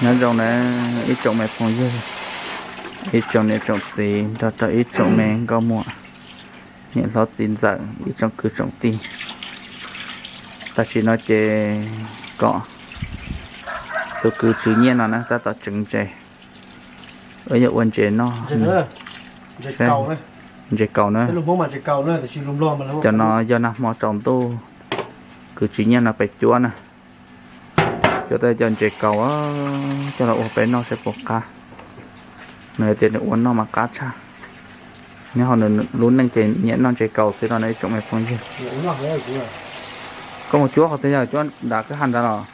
Nyob zoo na ib tsoom me phooj ywg, ib tsoom niam tsoom txiv nrog rau ib tsoom me nkauj muam, niam hlob txiv ntxawm, ib tsoom kwv tsoom tij. Tam sim no ces kom tus kwv Tswv Nyiaj no na tab tom tseev ntses, yuav ua ntses noj. Ntses kaus na. Cov no yog nag hmo tsaus ntuj kwv Tswv Nyiaj no pem cuab na. Cuab tau cov ntses kaus coj los ua peb noj saib puas qab. Nws hais tias nws ua noj mas qab tshaj. Nyob hauv nws lub neej ces nyiam noj ntses kaus xwb no na ib tsoom me phooj ywg. Koj mus cuab qhov twg, yog cuab nram kwj ha nrad los?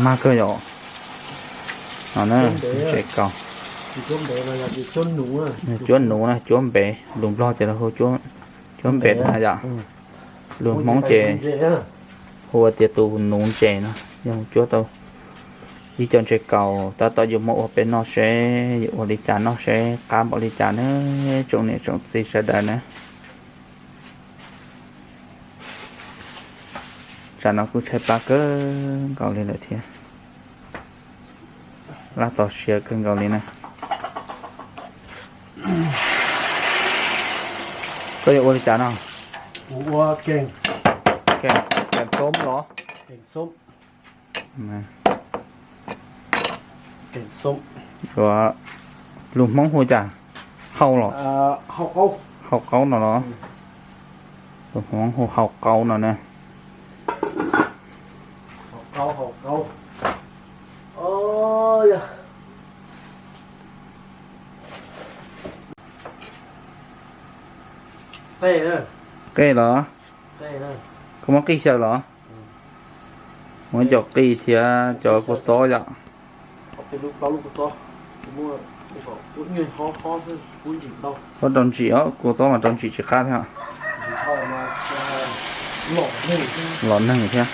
Mag kawg yom. No na, ntses kaus. Cuab nuv na, cuab npev, lus Nplog ces lawv hu cuab npev na yom. Lus Hmoob ces hu tias tus nuv ntses no, yog cuab tau ib co ntses kaus tab tom yuav muab ua peb noj seb yuav ua li cas noj seb qab npaum li cas na tsoom niam tsoom txiv sawv daws na. Tsam no kuj tshaib plab kawg nkaus li lawm thiab, laj tos siav kawg nkaus li na. Koj yuav ua li cas no? Keem xoob los? Lus Hmoob hu cas? Hau los? Hau qaub no los? Lus Hmoob hu hau qaub no na. Qej los? Koj muab qij xyaw los? Muab cov qij thiab cov kua txob yom. Muab rau ntsim os, kua txob mas rau ntsim tsis qab thiab. Los neeg thiab.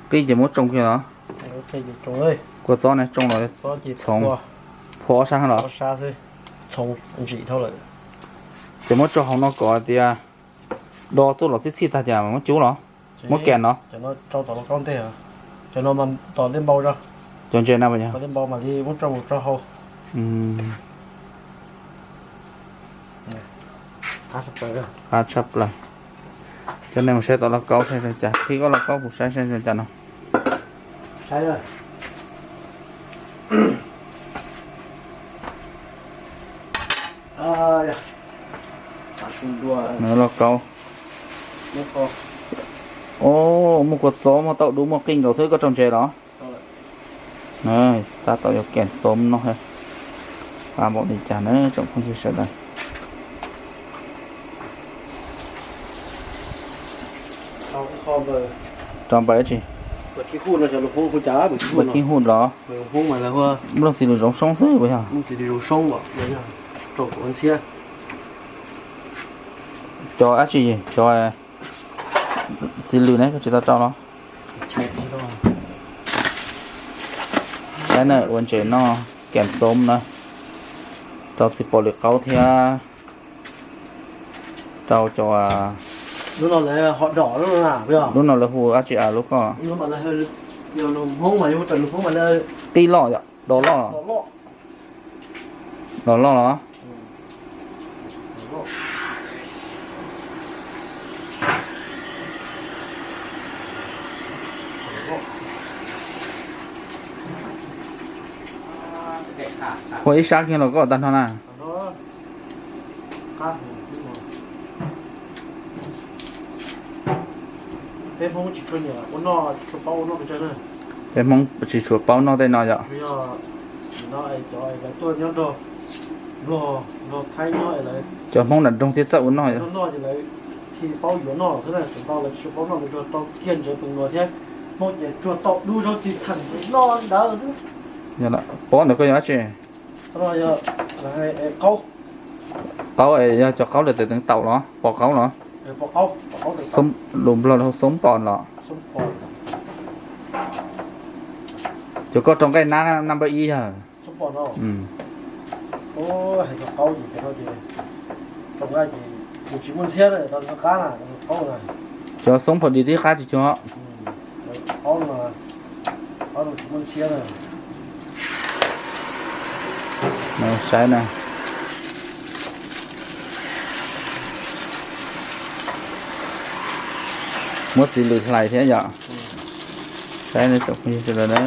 Qij ces muab tsoo kiag los? Kua txob ne tsoo los txhoov phua ob sab los? Ces muab tso hauv no kom tias do tuaj los txhij txhij tag ces muab cub los? Muab kem no? Cov ntses na, qab tshaj plaws. Cov nej mus saib tom lauj kaub saib zoo cas, qhib koj lauj kaub kuv saib saib zoo cas no. Lauj kaub. Muaj kua txob, muaj tauj dub, muaj qij nkaus xwb, koj rau ntses los? Tab tom yuav kem xoob no, qab npaum li cas na tsoom phooj ywg sawv daws. Rau npaum dab tsi? Npaum khib huj los? Nplooj txiv lws zoov soob xwb puas yog? Cov dab tsi, cov txiv lws ne koj tsis tau rau los? Saib na, ua ntses noj kem xoob na, rau txiv paum lwm qaub thiab rau cov, lub no lawv hu dab tsi a lub koj? Qij loj yom, dos loj? Dos loj los? Ua ib sab kiag los koj tag nrho na. Peb Hmoob tsis tshua paub noj tej no yom. Cov Hmoob nram nroog thiaj txawj ua noj yom. Pob ntawd koj yog dab tsi? Qaub, yog cov qaub lawv teev taum los? Pos qaub los? Lus Nplog lawv hu xoob pos los? Cov koj rau nqaij nab nab npawb ib yog? Xoob pos no. Hais cov qaub ces cov no ces Tsis muaj ntxhiab, qab na, qaub na. Cov xoob phaum di tib qab tsis cuag. Qaub no, qaub no tsis muaj ntxhiab na. Saib na. Muab txiv lws hlais thiab yom. Saib na tsoom phooj ywg sawv daws na.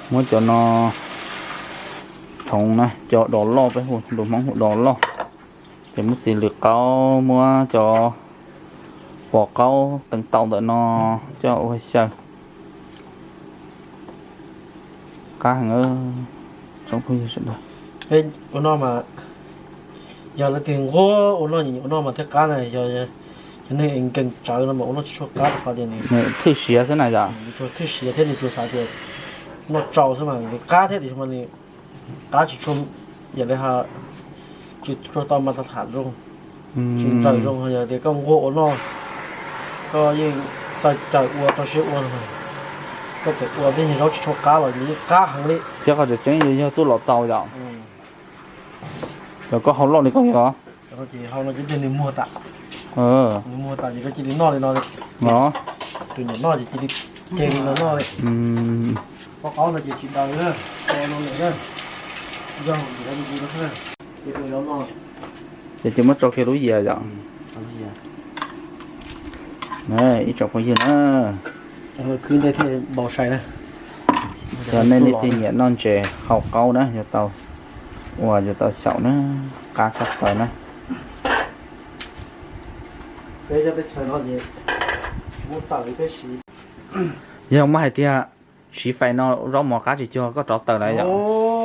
Muab cov no txhoov na, cov dos loj, peb hu lus Hmoob hu dos loj. Ces muab txiv lws qaub, muab cov pos qaub teev tau ntawm no coj ua xyaw. Qab heev, tsoom phooj ywg sawv daws. Ua no mas, yog lawv tias nquag ua no, ua no mas thiaj qab na, yog cov neeg es nkees tsawv no mas ua no tsis tshua qab rau qhov tias nws thwj siav xwb na yom. Nws tsuas thwj siav thiab nws tsuas xav tias noj tsau xwb mas nws qab thiab tiam sis mas nws qab tsis tshua, yam li ha, tsis tshua tau mas tau tham zoo, tsis ntxaws zoo. Yog tias koj nquag ua no, koj yeej xav caws ua rau siab ua, koj txawm ua tej nyuag zaub tsis tshua qab los nws yeej qab heev li. Thiab qhov tseem ceeb yog txuj lom txaus yom. Yog koj hau loj li koj yog, hau no ces nws muag tas, nws muag tas ces koj cia li noj li no li. Tus nyuam noj ces cia li ce li no noj li. Qaub qaub no ces tsis daws na, ce no lawm na. Ces cia muab tso kiag lub yias yom. Ib tsoom phooj ywg na, yog nej leej twg nyiam noj ntses hau qaub na, yuav tau ua, yuav tau xyaum na, qab tshaj plaws na. Yog muab hais tias siv fais no zaub mov qab tsis cuag koj rauv taws lawm yom.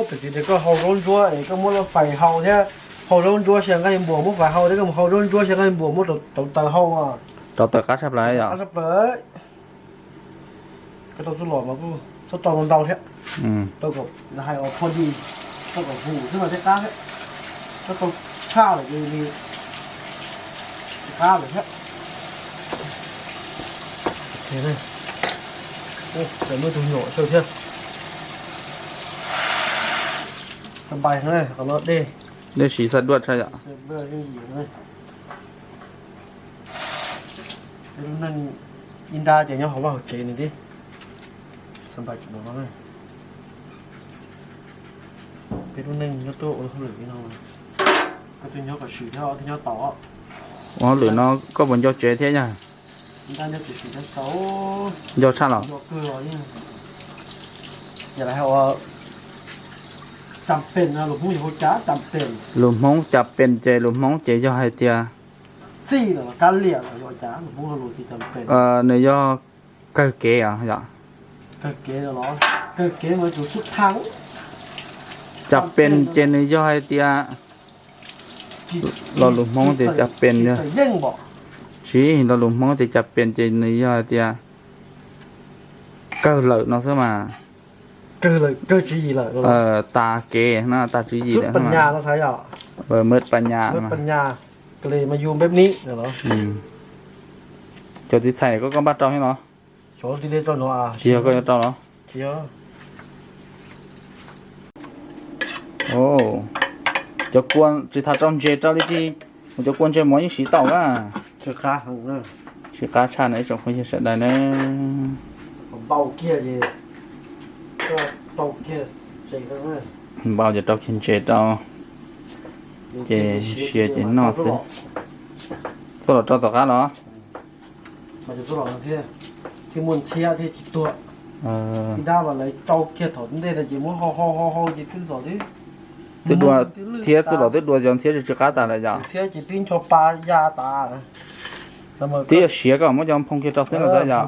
Piv txwv tias koj hau zaub ntsuab es koj muab fais hau thiab, hau zaub ntsuab xyaw nqaij npuas muab fais hau thiab, koj mus hau zaub ntsuab xyaw nqaij npuas muab rauv taws hau, rauv taws qab tshaj plaws yom. Koj rau txuj lom mas kuj txhob rau ntau thiab, rau kom hais os pho di, rau kom hum xwb mas thiaj qab thiab. Koj rau tshaj lawm ces nws tsis qab lawm thiab. Txawm muaj tus nyuam xyaw thiab. Xa npais no, qhov no dej, dej siv xa duaj tshaj yom. Peb lub neej ib nrab ces nyob hauv vaj hauv tsev nws tib. Xa npais tsis dov no, peb lub neej nyob tuaj ua hauj lwm li no, koj twb nyob kom swm thiab, twb nyob tau. Ua hauj lwm no koj puas nco tsev thiab yog? Nco tshaj los? Lus Hmoob cas pes ces lus Hmoob ces yog hais tias, nws yog kawg kev os yom. Cas pes ces nws yog hais tias, lo lus Hmoob tias cas pes, tsis, lo lus Hmoob tias cas pes ces nws yog hais tias kawg lawm no xwb mas. Tas kev no, tas tswv yim lawm. Mawv pas nyas. Cov txiv txhais koj, koj npaj rau thiab los? Tsis yog koj yuav rau los? Cov kua tsis tas rau ntses rau li cas, cov kua ntses mov yeej siv tau na. Siv qab tshaj na ib tsoom phooj ywg sawv daws na. Npau ces rau kiag ntses rau, ces sia ces noj xwb. Txuj lom rau tom qab los? Thiaj muaj ntxhiab thiaj tsis tuag. Ib nrab mas lawv rau kiag thaum ntej no ces muab hau hau hau hau ces twb los twb, twb dua, thiab txuj lom twb dua cov ntxhiab tsw tsw qab tas lawm yom. Ntxhiab ces twb ncho pa ya tas. Twb yog siav koj muab cov nphoo kiag rau xwb los tau yom.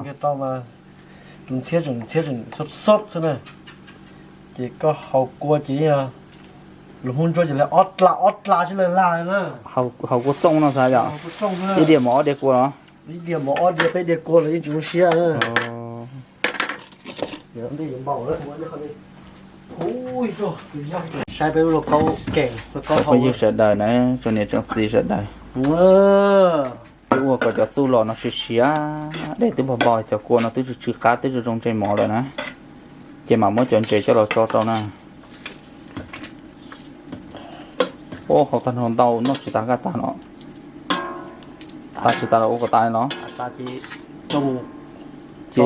Tus ntxhiab tseem, ntxhiab tseem xob xob xwb na. Ces koj hau kua ces lus Hmoob ntsuab ces lawv ob dla ob dla sib law lag na. Hau kua txooj no xav yom. Ib diav mov ob diav kua los? Ib diav mov ob diav peb diav kua los yeej tsis zoo siab na. Saib peb lub lauj kaub keem, lauj kaub hau. Phooj ywg sawv daws na, tsoom niam tsoom txiv sawv daws, twb ua kom cov txuj lom no siav siav, dej twb npau npau, cov kua no twb tsw tsw qab twb zoo zoo ntsej mov lawm na. Ces mam muab cov ntses coj los tso rau na. Ua qhov tag nrho ntau noj tsis tas kaj tag no. Tas tsis tas los ua kom tas li no. Ces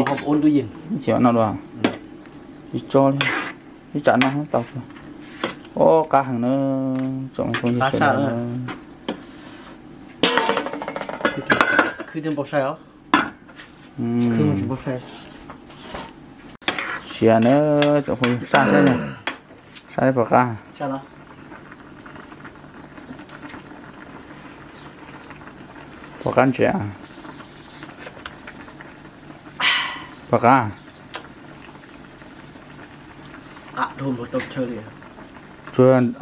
ib chim no dua. Ib tso li, ib tsam no tau. Ua qab heev na, tsoom phooj ywg sawv daws. Siav na, tsoom phooj ywg saj thiab na. Saj puas qab? Puas qab ntses? Puas qab?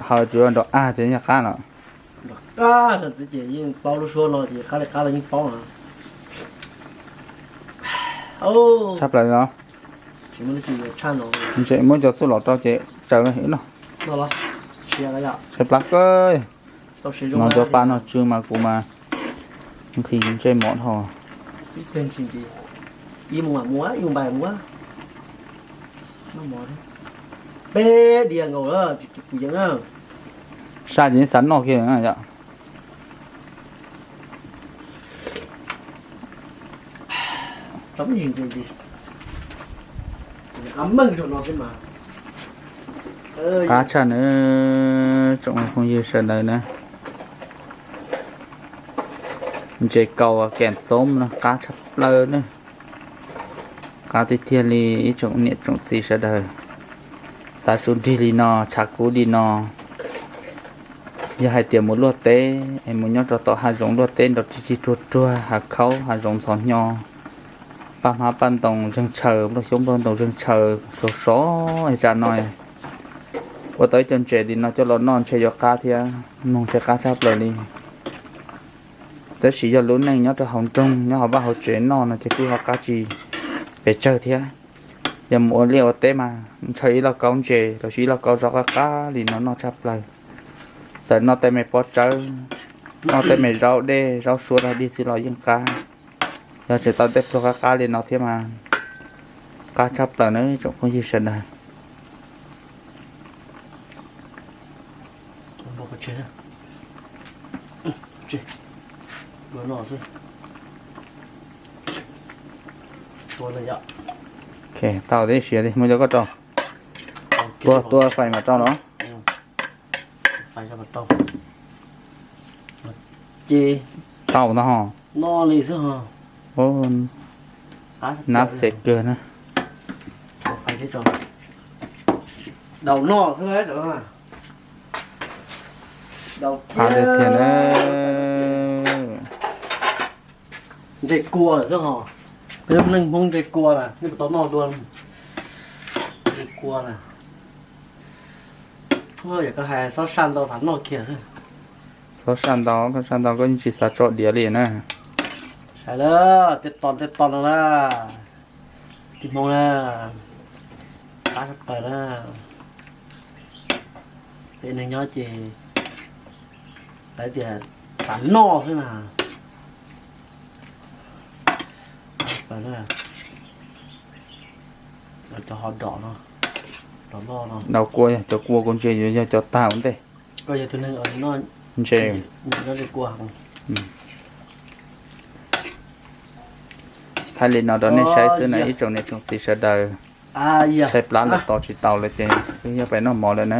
Haws tsuas nrog a ces yog qab no. Qab no ces yeej paub lub suab no ces qab li qab los yeej paub no. Tshaj plaws no. Ntses muab cov txuj lom rau ces tsaws no. Tshaib plab kawg. No cov pab noj tsw mas kuv mas nqhis ntsej mos dhau. Saj ces xav noj kiag yom. Qab tshaj na, tsoom phooj ywg sawv daws na. Ntses kaus kem xoob no qab tshaj plaws na. Qab tiag tiag li ib tsoom niam tsoom txiv sawv daws. Tav su nrig li no, tshav kub li no, yog hais tias mus luaj teb es mus nyob rau tom hav zoov luaj teb nrau rig rig ruag ruag, hav khaub hav zoov ntxhov hnyo, paj hmab paj ntoo zeeg tshaws, nplooj xyoob nplooj ntoos zeeg tshaws sov sov es tsam no ua tau ib co ntses li no coj los noj ntshe yuav qab thiab, mloog ntshe qab tshaj plaws li. Tab sis yog lub neej nyob rau hauv nroog nyob hauv vaj hauv tsev noj no ces kuj ho qab tsis pes tsawg thiab. Yog mus ua liaj ua teb mas ntshaw ib lauj kaub ntses los sis ib lauj kaub zaub qab qab li no noj tshaj plaws. Txawm noj tej me pob tsawb, noj tej me zaub dej zaub suav dog dig xwb los yeej qab. Yog tseem tau tej pluag qab qab li no thiab mas qab tshaj plaws na tsoom phooj ywg sawv daws. Tau tib siav li muab cov koj rau. Tua tua fais mas rau no. Tau no ho. Nab xev kawg na. Qab tiag tiag na. Ntses kua xwb ho. Peb neeg Hmoob ntses kua na, nej puas tau noj dua? Ntses kua na. Yog koj hais xob saj ntau xav noj kiag xwb. Xob saj ntau, koj saj ntau koj yeej tsis xav tso diav li na. Saib lawm, tej ton tej ton no na. Tib Hmoob na, qab tshaj plaws na. Peb neeg nyob ces lawv tias xav noj xwb na. Qab tshaj plaws na. Cov ho dom no, dom loj no. Dau kua, cov kua kuv ntsia yuav yog cov tag ua ntej. Koj yog tus neeg ntses. Thaij li no rau nej saib xwb na ib tsoom niam tsoom txiv sawv daws. Tshaib plab lawm tos tsis tau lawm ces wb yuav pais noj mov lawm na.